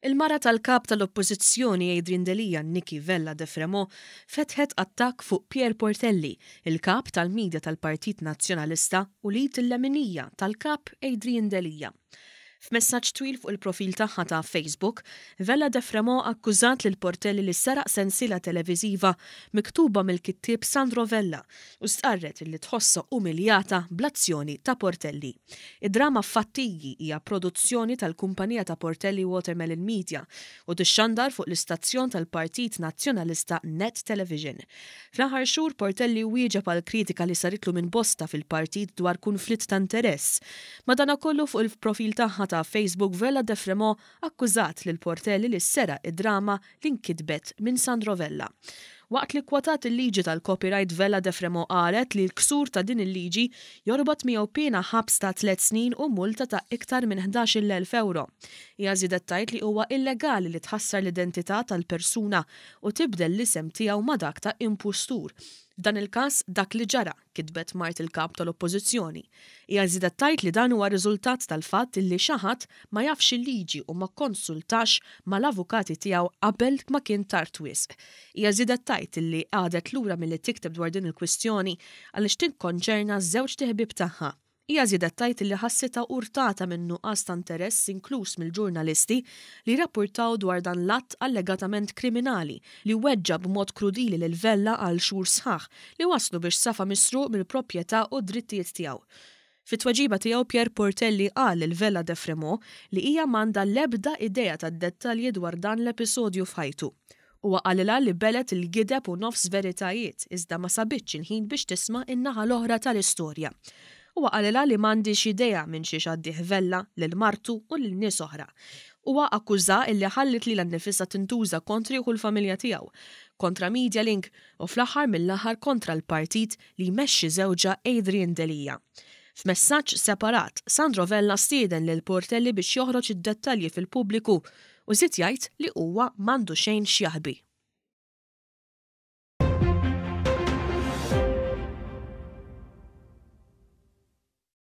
Il-mara tal-Kap tal-Oppożizzjoni Adrian Delia, Nikki Vella de Fremaux, fetħet attakk fuq Pierre Portelli, il-Kap tal-Media tal-Partit Nazzjonalista u l-id il-leminija tal-Kap Adrian Delia. F'messaġġ twil fuq il-profil tagħha ta' Facebook, Vella de Fremaux akkużat lil Portelli li seraq sensiela televiżiva miktuba mill-kittieb Sandro Vella u stqarret li tħossha umiljata bl-azzjoni ta' Portelli. Id-drama Fattigi hija produzzjoni tal-kumpanija ta' Portelli Watermelon Media u tixxandar fuq l-istazzjon tal-Partit Nazzjonalista Net Television. Fl-aħħar xhur Portelli wieġeb għal kritika li saritlu minn bosta fil-partit dwar kunflitt ta' interess. Madanakollu fuq il-profil tagħha ta' Facebook Vella de Fremaux akkużat lil Portelli li seraq id-drama li nkitbet minn Sandro Vella. Waqt li kkwotat il-liġi tal-copyright Vella de Fremaux qalet li l-ksur ta' din il-liġi jorbot miegħu piena ħabs ta' tlett snin u multa ta' iktar minn 11,000 ewro. Hija żiedet tgħid li huwa illegali li tħassar l-identità tal-persuna u tibdel l-isem tiegħu ma' dak ta' impustur. F'dan il-każ dak li ġara kitbet mart il-Kap tal-Oppożizzjoni. Hija żiedet tgħid li dan huwa riżultat tal-fatt li xi ħadd ma jafx il-liġi u ma kkonsultax mal-avukati tiegħu qabel ma kien tard wisq. Hija żiedet tgħid li qagħdet lura milli tikteb dwar din il-kwistjoni għaliex tikkonċerna żewġt iħbieb tagħha. Hija żiedet tgħid li ħassitha urtata min-nuqqas ta' interess inkluż mill-ġurnalisti li rrappurtaw dwar dan l-att allegatament kriminali li weġġa' b'mod krudili lil Vella għal xhur sħaħ li wasslu biex safa misruq mill-proprjetà u d-drittijiet tiegħu. Fit-tweġiba tiegħu Pierre Portelli qal lil Vella de Fremaux li hija m'għandha l-ebda idea tad-dettalji dwar dan l-episodju f'ħajtu. Huwa qalilha li belgħet il-gideb u nofs veritajiet iżda ma sabitx il-ħin biex tisma' n-naħa l-oħra tal-istorja. Huwa qalilha li m'għandhiex idea minn xiex għaddih Vella, lil martu u lil nies oħra. Huwa akkużha illi ħalliet lilha nnifisha tintuża kontrih u l-familja tiegħu, kontra Medialink u fl-aħħar mill-aħħar kontra l-partit li jmexxi żewġha Adrian Delia. F'messaġġ separat, Sandro Vella stieden lil Portelli biex joħroġ id-dettalji fil-pubbliku u żied jgħid li huwa m'għandu xejn x'jaħbi.